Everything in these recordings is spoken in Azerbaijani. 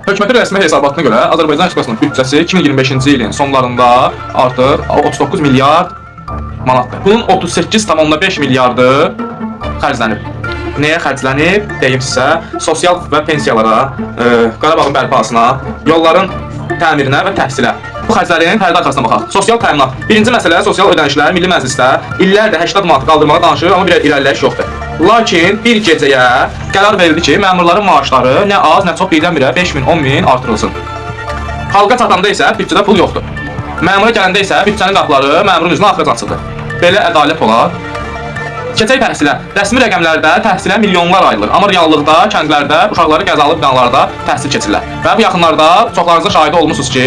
Hökumətin rəsmi hesabatına görə Azərbaycan Respublikasının büdcəsi 2025-ci ilin sonlarında artıq 39 milyard manatdır. Bunun 38,5 milyardı xərclənib. Nəyə xərclənib? Deyim sizə, sosial və pensiyalara, Qarabağın bərpasına, yolların təmirinə və təhsilə. Bu xərclərin pərdə arxasına baxaq. Sosial təminat. Birinci məsələ sosial ödənişlər Milli Məclisdə illərdir 80 manat qaldırmağa danışır, amma bir irəliləyiş yoxdur. Lakin bir gecəyə qərar verildi ki, məmurların maaşları nə az, nə çox birdən-birə 5000, 10000 artırılsın. Xalqa çatanda isə büdcədə pul yoxdur. Məmura gələndə isə büdcənin qapıları məmurun üzünə axıracan açıldı. Belə ədalət olar? Keçək təhsilə. Rəsmi rəqəmlərdə təhsilə milyonlar ayrılır, amma reallıqda kəndlərdə uşaqları qəzalı binalarda təhsil keçirirlər. Və bu yaxınlarda çoxlarınızın şahidi olmusunuz ki,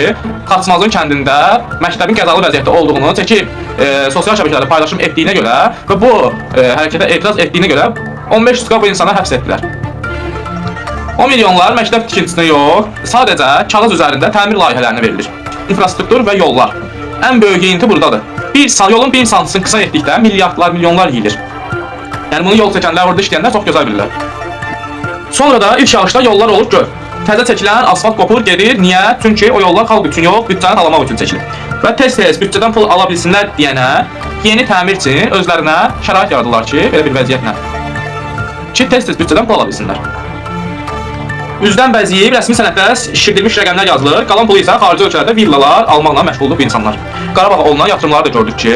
Xaçmazın kəndində məktəbin qəzalı vəziyyətdə olduğunu çəkib sosial şəbəkələrdə paylaşım etdiyinə görə və bu hərəkətə etiraz etdiyinə görə 15 bu insana həbs etdilər. O milyonlar məktəb tikintisinə yox, sadəcə kağız üzərində təmir layihələrinə verilir. İnfrastruktur və yollar. Ən böyük yeyinti buradadır. Yolun bir santisini qısa etdikdə milyardlar, milyonlar yeyilir. Yəni bunu yol çəkənlər, orada işləyənlər çox gözəl bilirlər. Sonra da ilk yağışda yollar olur göl. Təzə çəkilən asfalt qopur, gedir. Niyə? Çünki o yollar xalq üçün yox, büdcəni talamaq üçün çəkilir. Və tez-tez büdcədən pul ala bilsinlər deyənə yeni təmir üçün özlərinə şərait yaradırlar ki, belə bir vəziyyətlə. Ki tez-tez büdcədən pul ala bilsinlər. Üzdən bəzəyib rəsmi sənəddə şişirdilmiş rəqəmlər yazılır. Qalan pulu isə xarici ölkələrdə villalar almaqla məşğuldur bu insanlar. Qarabağa olunan yatırımları da gördük ki,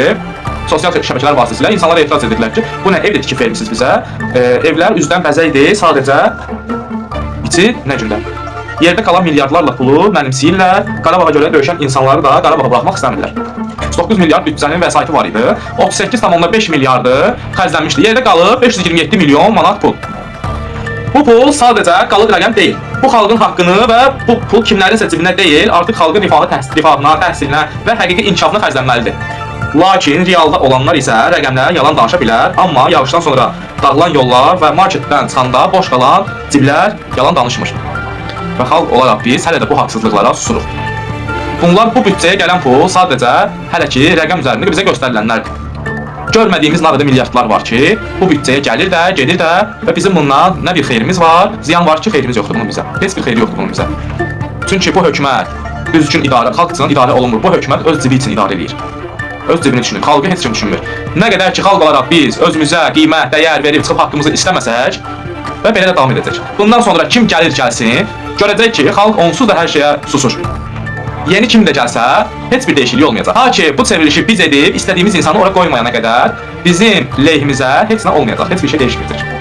sosial şəbəkələr vasitəsilə insanlar etiraz edirlər ki, bu nə evdir tikib vermisiniz bizə? Evlər üzdən bəzəkdir, sadəcə içi nə gündə. Yerdə qalan milyardlarla pulu mənimsəyirlər. Qarabağa görə döyüşən insanları da Qarabağa buraxmaq istəmirlər. 9 milyard büdcənin vəsaiti var idi. 38,5 milyardı xərclənmişdi. Yerdə qalıb 527 milyon manat pul. Bu pul sadəcə qalıq rəqəm deyil. Bu xalqın haqqını və bu pul kimlərinsə cibinə deyil, artıq xalqın rifahı, rifahına, təhsilinə və həqiqi inkişafına xərclənməlidir. Lakin realda olanlar isə rəqəmlər yalan danışa bilər, amma yağışdan sonra dağılan yollar və marketdən çıxanda boş qalan ciblər yalan danışmır. Və xalq olaraq biz hələ də bu haqsızlıqlara susuruq. Bunlar bu büdcəyə gələn pul sadəcə hələ ki rəqəm üzərində bizə göstərilənlərdir. Görmədiyimiz nə qədər milyardlar var ki, bu büdcəyə gəlir də, gedir də və bizim bundan nə bir xeyrimiz var, ziyan var ki, xeyrimiz yoxdur bunun bizə. Heç bir xeyri yoxdur bunun bizə. Çünki bu hökumət düzgün idarə, xalq üçün idarə olunmur. Bu hökumət öz cibi üçün idarə eləyir. Öz cibini düşünür, xalqı heç kim düşünmür. Nə qədər ki xalq olaraq biz özümüzə qiymət, dəyər verib çıxıb haqqımızı istəməsək və belə də davam edəcək. Bundan sonra kim gəlir gəlsin, görəcək ki, xalq onsuz da hər şeyə susur. Yeni kim də gəlsə, heç bir dəyişiklik olmayacaq. Ta ki bu çevrilişi biz edib istədiyimiz insanı ora qoymayana qədər bizim lehimizə heç nə olmayacaq, heç bir şey dəyişməyəcək.